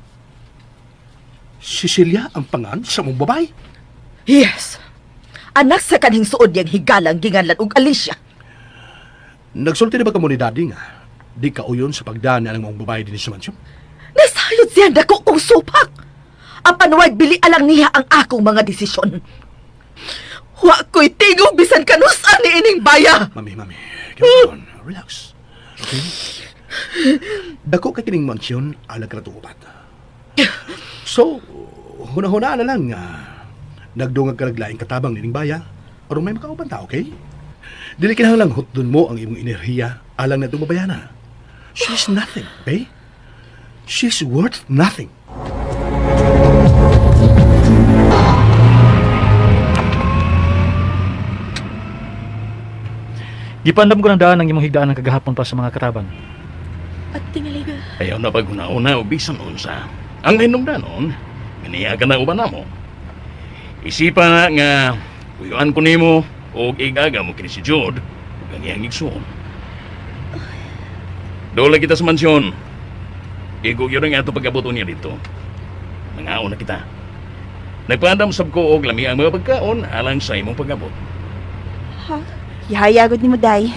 Cecilia ang pangan sa mong babae? Yes. Anak sa kanhing suod niyang higalang ginganlan og Alicia. Nagsulti na ba kamo ni Daddy nga? Di ka uyon sa pagdaan ang mong babae din sa mansyon? Nasayod siya dako kong supak. Apan way bili alang niya ang akong mga desisyon. Wa ko'y tingog bisan kanusa ni ining baya. Mami, mami, come on, relax. Okay? Dako kay kining mansyon alag ka upat. So, huna-huna na lang nga nagdungag ka naglaing katabang nining baya aron may makauban ta, okay? Dili kinahanglang hutdon mo ang imong enerhiya alang na itong babayana. She's nothing, okay? She's worth nothing. Gipandam ko ng daan ang imong higdaan ng kagahapon pa sa mga katabang. At tingali ka. Ayaw na paghuna-una o bisan unsa. Ang hinungdanon, ganiya ka na uban namo. Isipa na nga uyuan ko nimo og igaga mo kini si Jude ug ang iyang igsoon. Dola kita sa mansyon. Igo yun ang ato pag-abot niya dito. Mangaon na kita. Nagpaandam sab ko og lami ang mga pagkaon alang sa imong pag-abot. Ha? Yahayagod ni mo, day.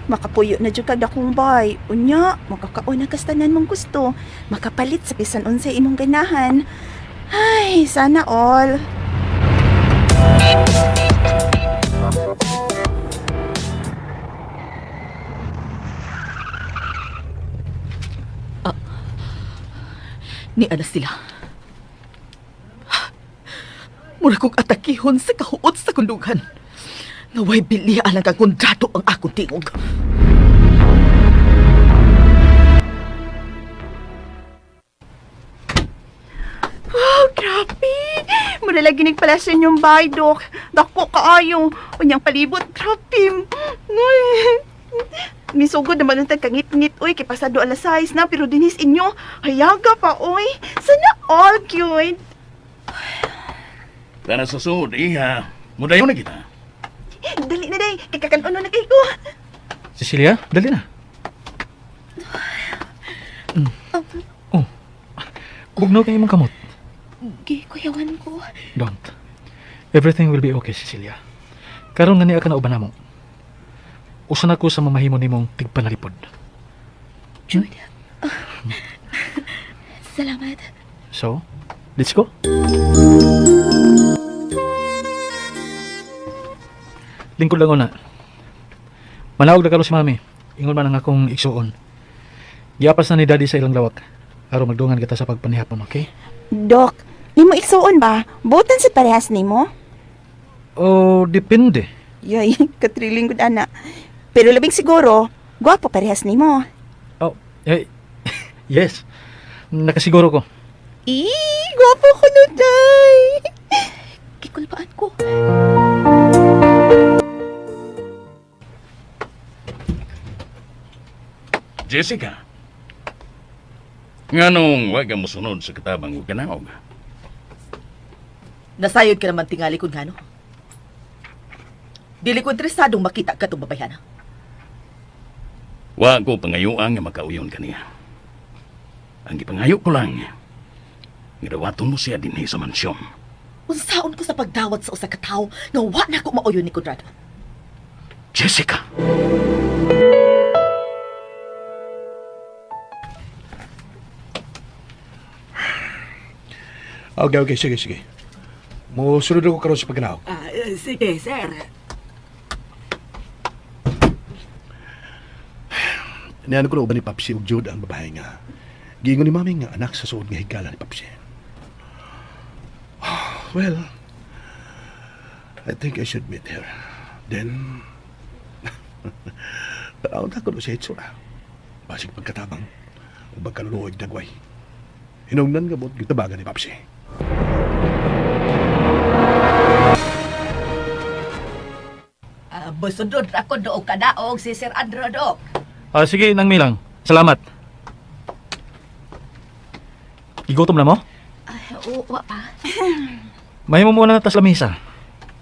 Makapuyo na jud kag dakong bay. Unya, makakaon na kastanan mong gusto. Makapalit sa bisan unsay imong ganahan. Ay, sana all. Ni ana sila. Mura kong atakihon sa kahuot sa kundugan. Naway bili alang kang kontrato ang akong tingog. Wow, grabe! Mura lagi pala sa inyong bahay, Dok. Dako kaayo. Unyang palibot, grabe. Uy. Misugod naman ang tagkangit-ngit, uy, kay pasado alas 6 na, pero dinis inyo, hayaga pa, uy. Sana all cute. Tara sa sud, iha. Mudayon na kita. Dali na, day. Kay kakanuno na kay ko. Cecilia, dali na. Mm. Oh. Bugnaw kay imong kamot. Gikuyawan ko. Don't. Everything will be okay, Cecilia. Karon nga niya ka na uban namo. Usa na ko sa mamahimo nimong tigpanalipod. Jude. Salamat. So, let's go. Lingkod lang una. Manawag na karon si Mami. Ingon man ang akong igsuon. Giapas na ni Daddy sa ilang lawak. Aron magdungan kita sa pagpanihapon, okay? Dok, nimo igsuon ba? Butan sa parehas nimo? Oh, depende. Yoy, katriling gud ana. Pero labing siguro, gwapo parehas nimo. Oh, eh, yes. Nakasiguro ko. Ii, gwapo ko no, day. Gikulpaan ko. Jessica. Nganong wa ka mosunod sa katabang ug kanaog? Nasayod ka naman tingali kun ngano. Dili ko interesadong makita ka itong babayhana. Wa ko pangayuan nga makauyon kaniya. Ang gipangayo ko lang nga dawaton mo siya dinhi sa mansyon. Unsaon ko sa pagdawat sa usa ka tawo nga wa na ko mauyon ni Conrado. Jessica. Okay, okay, sige, sige. Mosunod ako karon sa pagkanaog. Ah, sige, sir. Niano ko na uban ni Papsi ug Jude ang babae nga. Giingon ni Mami nga anak sa suod nga higala ni Papsi. Well, I think I should meet her. Then, tanaw na ko na sa itsura. Basig pagkatabang, ug pagkaluluoy dagway. Hinungnan nga buot gitabagan ni Papsi. Busunod ako doog kadaog si Sir Andro Dok. Ah, sige, nang milang. Salamat. Igutom na mo? Ay, oo, wa pa. Mahimo muna na tas lamisa.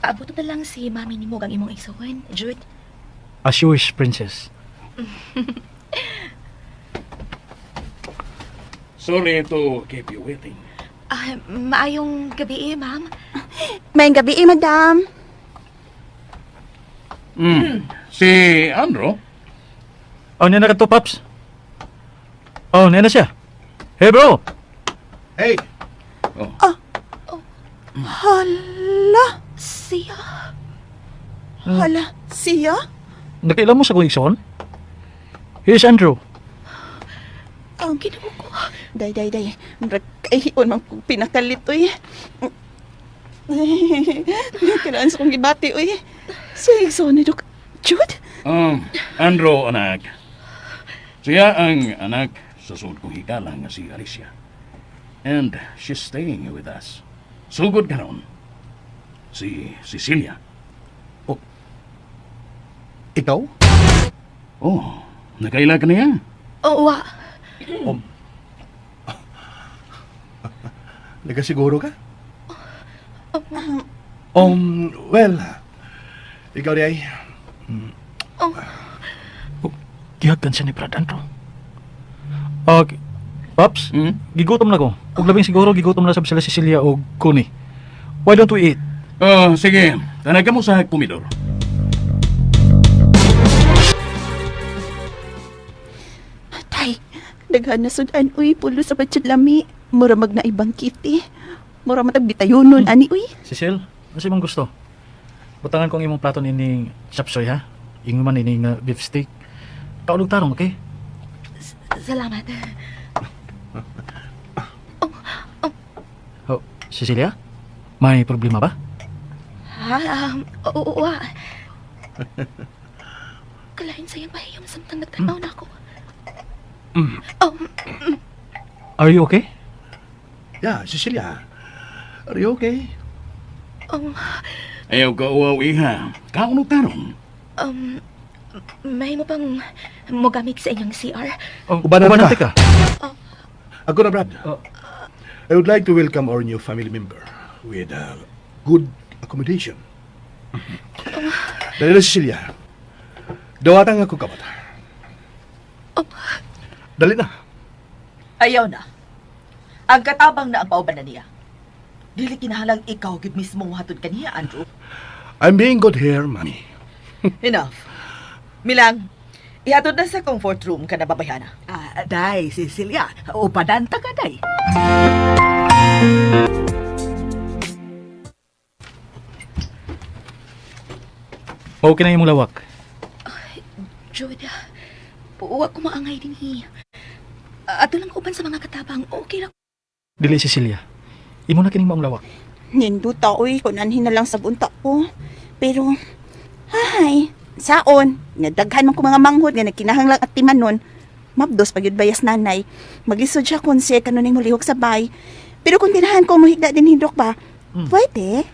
Abot na lang si mami nimo ang imong igsuon, Jude. As you wish, princess. Sorry to keep you waiting. Ah, maayong gabi eh, ma'am. Maayong gabi eh, madam. Si Andrew? Oh, niya na ka to, Paps. Oh, niya na siya. Hey, bro! Hey! Oh. Hala. Siya. Hala. Siya? Nakaila mo sa kong igsoon? Here's Andrew. Ginoo ko. Day, day, day. Murag kaihion man kong pinakalit, uy. Kailangan sa kong gibati, uy. Siya igsoon ni Dok. Jude? Andrew, anak. Siya ang anak sa sud kong higala nga si Alicia. And she's staying with us. Sugod karon. Si Cecilia. Ikaw? Oh, nakaila ka niya? Oh, wa. Nagasiguro ka? Well, ikaw di ay. Oh, Gihagan siya ni Brad Andrew. Okay. Paps, gigutom na ko. Ug labing siguro gigutom na sab sila Cecilia og Connie. Why don't we eat? Oh, sige. Tanag mo sa komidor. Tay, daghan na sudan, uy. Pulo sa batsyad lami. Mura mag na ibang kiti. Mura matag bitayonon, ani, uy. Cecil, ano sa imong gusto? Butangan ko ang imong plato nining chapsoy ha. Ingon man ining beef steak. Kaulog tarong, okay? Salamat. Oh, Cecilia? May problema ba? Ha? Oo, wa. Kalain sa iyang pahiyom samtang nagtanaw na ako. Oh, Are you okay? Yeah, Cecilia. Are you okay? Ayaw ka uwaw, iha. Kaunog tarong. May mo pang mogamit sa inyong CR? Oh, Ubanan ubanan ka. ka. Ako na, Brad. Oh. I would like to welcome our new family member with good accommodation. Dali na, Cecilia. Dawatan nga ko kamot. Dali na. Ayaw na. Ang katabang na ang pauban na niya. Dili kinahanglang ikaw gid mismo mohatod kaniya, Andrew. I'm being good here, Mami. Enough. Milang, ihatod na sa comfort room ka na babayhana. Ah, day, Cecilia. Upadan ta ka, day. Okay na imong lawak. Jude, wa ko maangay dinhi. Ato lang uban sa mga katabang, okay ra. Dili, Cecilia. Imo na kining maong lawak. Ninduta, uy. Kung anhin na lang sa bunta ko. Pero, hay, saon, nga daghan man ko mga manghod nga nagkinahanglang at timanon. Mabdos pag yun bayas nanay. Maglisod siya kung siya kanunay mulihok sa bay. Pero kung ganahan ko muhigda din hindok ba, pwede.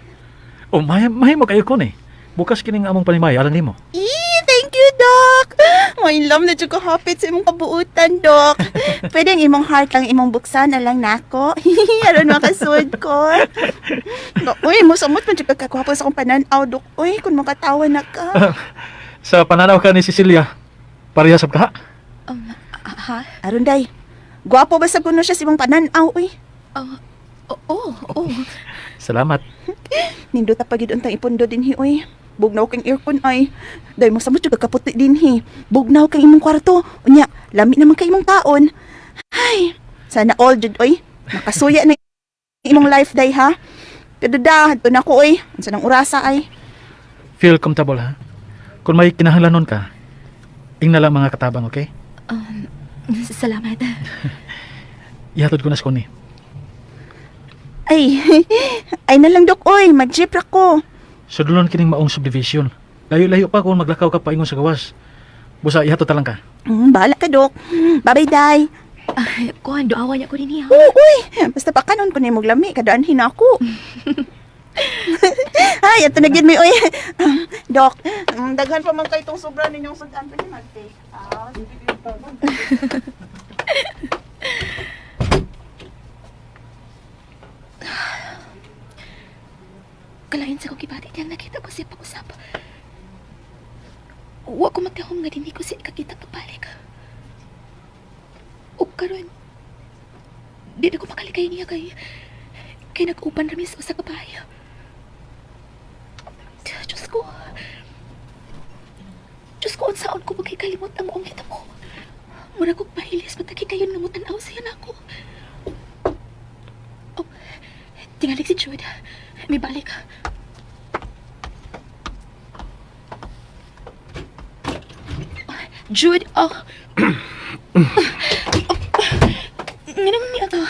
Oh, may mahimo kayo ko ni. Bukas kining among panimay alang nimo. Ee, thank you, Doc! May love na jud ko hapit sa imong kabuutan, Doc. Pwede ang imong heart lang imong buksan na lang nako. Aron makasud ko. Dok, uy, musamot man jud ka kagwapo sa akong panan-aw, Dok. Uy, kung makatawa na ka. Sa pananaw ka ni Cecilia, pareha sab ka. Ha? Aron day, gwapo ba sa kuno siya sa imong panan-aw, uy? Oo, oh, oh. Salamat. Nindot pa gyud untang ipundo dinhi, uy. Bugnaw kang aircon ay. Dahil mo samot jud ka kaputi dinhi. Bugnaw kang imong kwarto. Unya, lami naman kay imong kaon. Ay, sana all jud oy. Makasuya na imong life day ha. Pero da, adto na ko oy. Unsa nang orasa ay. Feel comfortable ha. Kung may kinahanglanon ka, ingna lang mga katabang, okay? Salamat. Ihatod ko na sa Connie. Ay, ay na lang dok oy, mag-jeep ra ko. Sudlon kining maong subdivision. Layo-layo pa kung maglakaw ka paingon sa gawas. Busa ihatod ta lang ka. Bahala ka dok. Bye-bye day. Ay, kuan, duawan niya ko din niya. Oo, uy, basta pa kanon ko nimo lami kadaan hina ako. Ay, ato na gyud mi oy. Dok, daghan pa man kay tong sobra ninyong sudan pwede mag-take out. Kalain sa kong gibati diyang nakita ko siya pag-usap. Wa ko matahom nga dinhi ko siya ikakita pagbalik. Ug karon, di na ko makalikay niya kay nag-uban rami sa usa ka bahay. Diyos ko. Diyos ko, unsaon ko magkikalimot ang maong hitabo. Mura kong mahilis, matagi kayo nga mutanaw siya nako. Oh, tingali si Jude. May balik. Jude, oh. Nganong niya ka?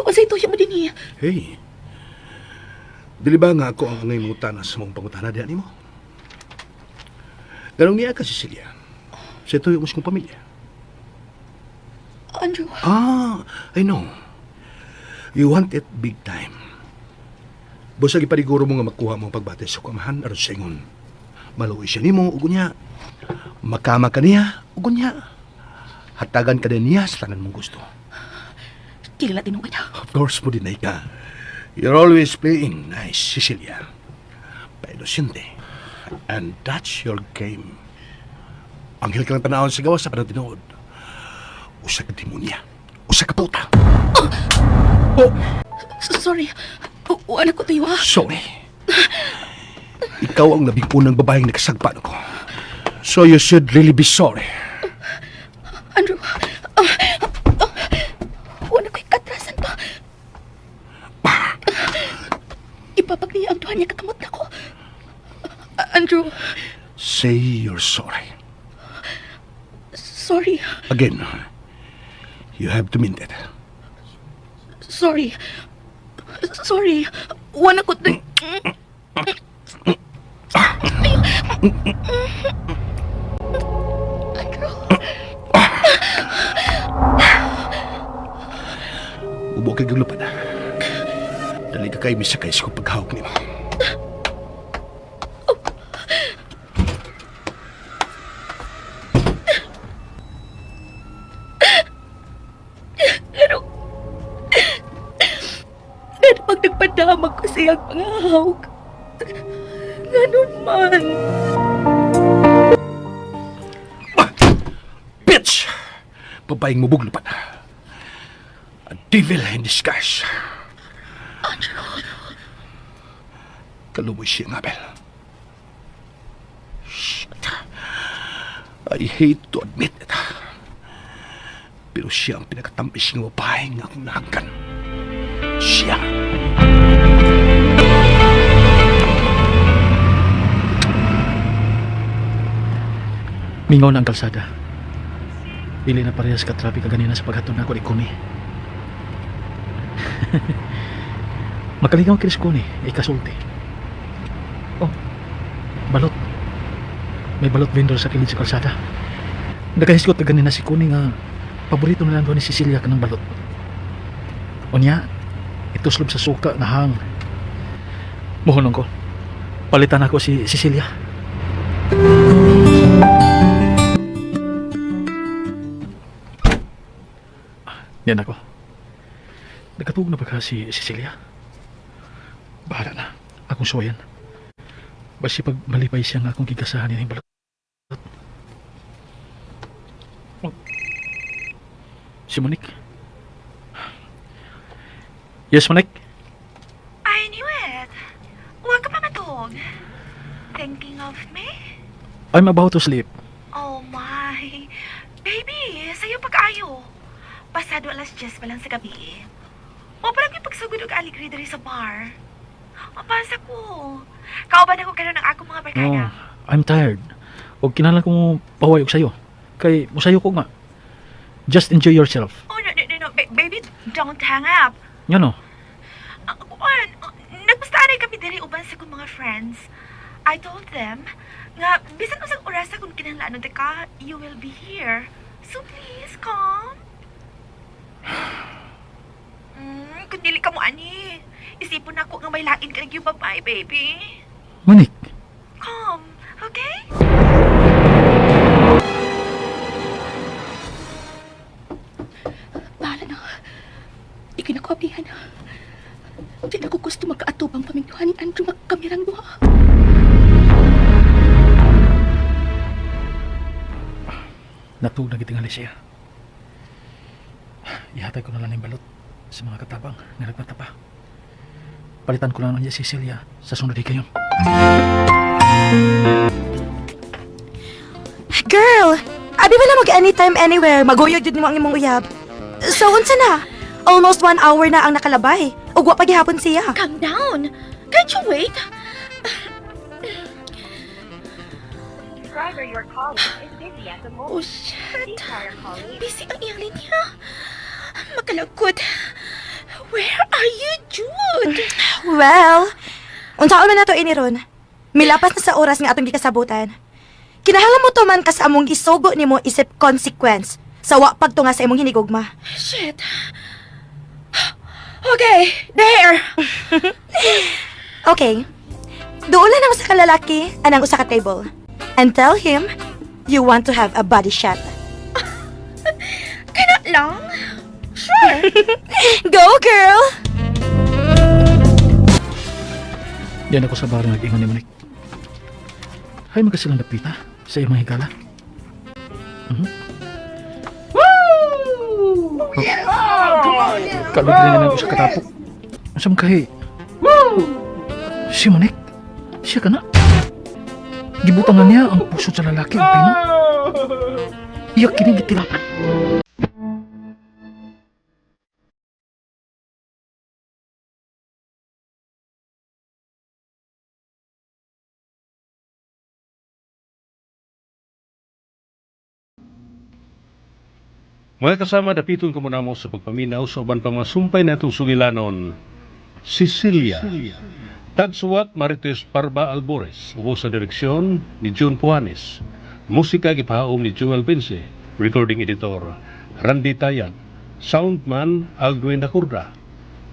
Unsay tuyo mo din niya? Hey. Dili ba nga ako ang angay mangutana sa mong pangutana diha nimo? Ganong niya ka, Cecilia. Sa tuyo mo sa kong pamilya. Andrew. Ah, I know. You want it big time. Busa gipaniguro mo nga makuha mo ang pagbati sa kamahan aron sa ingon. Maluoy siya nimo ug unya. Makama ka niya ug unya. Hatagan ka din niya sa tanan mong gusto. Kilala tinuod. Of course mo dinay ka. You're always playing nice, Cecilia. Pa-inosente. And that's your game. Anghel ka lang tanawon sa gawas sa panang tinuod. Usa ka demonya. Usa ka puta. Oh. Sorry. Wala ko tuyo. Sorry. Ikaw ang labing unang babaeng nakasagpa ko. So you should really be sorry. Andrew. Wala ko'y katrasan pa. Ipapag niya ang duha niya kakamot nako. Andrew. Say you're sorry. Sorry. Again, you have to mean that. Sorry. Sorry. Wala ko... Andrew. Ubo kay gulupad. Dali ka kay misakay sa kong paghawak nimo. Pero... Pero pag nagpadamag ko siyang mga hawak, ganun man. Bitch! Babaeng mubuglupan. A devil in disguise. Andrew. Kalumoy siya, Abel. Shit. I hate to admit it. Pero siya ang pinakatamis ng babae nga akong nahangkan. Siya. Mingaw na ang kalsada. Dili na parehas ka traffic kaganina sa paghatod nako ni Kuni. Makaligaw kinis Kuni, ikasulti. Oh, balot. May balot vendor sa kilid sa kalsada. Nakahisgot ka ganina si Kuni nga paborito na lang ni Cecilia kanang balot. Unya, ituslob sa suka na hang. Muhunong ko. Palitan ako si Cecilia. Yan ako. Nagkatug na ba ka si Cecilia? Bahala na. Akong suwayan. Basi pag malipay siya nga akong gigasahan niya yung balot. Oh. Si Monique. Yes, Monique? I knew it. Huwag ka pa matug. Thinking of me? I'm about to sleep. Oh my. Baby, sa'yo pag-ayo. Pasado 10:00 pa lang sa gabi. O parang yung pagsugod og aligri diri sa bar. Mapasa ko. Kauban ako karon ng akong mga barkada. Oh, I'm tired. Og kinahanglan ko mo pahuway og sayo. Kay musayo ko nga. Just enjoy yourself. Oh, no, no, no, no. Baby, don't hang up. Ngano? Kuan, nagpastaanay kami diri uban sa akong mga friends. I told them nga bisan usang oras kung kinahanglan ka, you will be here. So please come. Kung dili ka mo ani, isipon nako nga may lain ka nagyong babae, baby. Monique. Come, okay? Bahala na. Di ko na ko ablihan. Di na ko gusto magkaatubang pamingtuhan ni Andrew magkamirang. Natug na gitingali siya. Ihatag ko na lang yung balot sa mga katabang nga nagmatapa. Palitan ko lang niya si Cecilia sa sunod kayo. Girl, abi ba na mag anytime anywhere, maguyog jud nimo ang imong uyab. So unsa na? Almost 1 hour na ang nakalabay. Ug wa pa gihapon siya. Calm down. Can't you wait? Subscriber you're calling is busy at the moment. Oh, shit. Please try your call later. Busy ang iyang linya. Makalagkod. Where are you, Jude? Well, unsaon man nato ini ron? Milapas na sa oras nga atong gikasabutan. Kinahanglan mo tuman ka sa among isugo nimo isip consequence sa wa pagtunga sa imong hinigugma. Shit. Okay, there. Okay. Duolan ang usa ka lalaki anang usa ka table and tell him you want to have a body shot. Kana lang? Sure. Go, girl! Diyan ako sa bar nag-ingon ni Monique. Hay man silang dapita sa iyang mga higala. Woo! Kalog rin na ako sa katapok. Unsa man kahi? Si Monique? Siya ka na? Gibutang na niya ang puso sa lalaki ang pino. Iyak kini gitilapan. Mga kasama, dapiton ko muna mo sa pagpaminaw sa uban pang masumpay na itong sugilanon, Sicilia. Tagsuwat Marites Parba Albores, ubo sa direksyon ni June Puanes. Musika gipahaom ni Jewel Vince, recording editor Randy Tayan, soundman Aldwin Nakurda.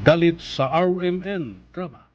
Dalit sa RMN Drama.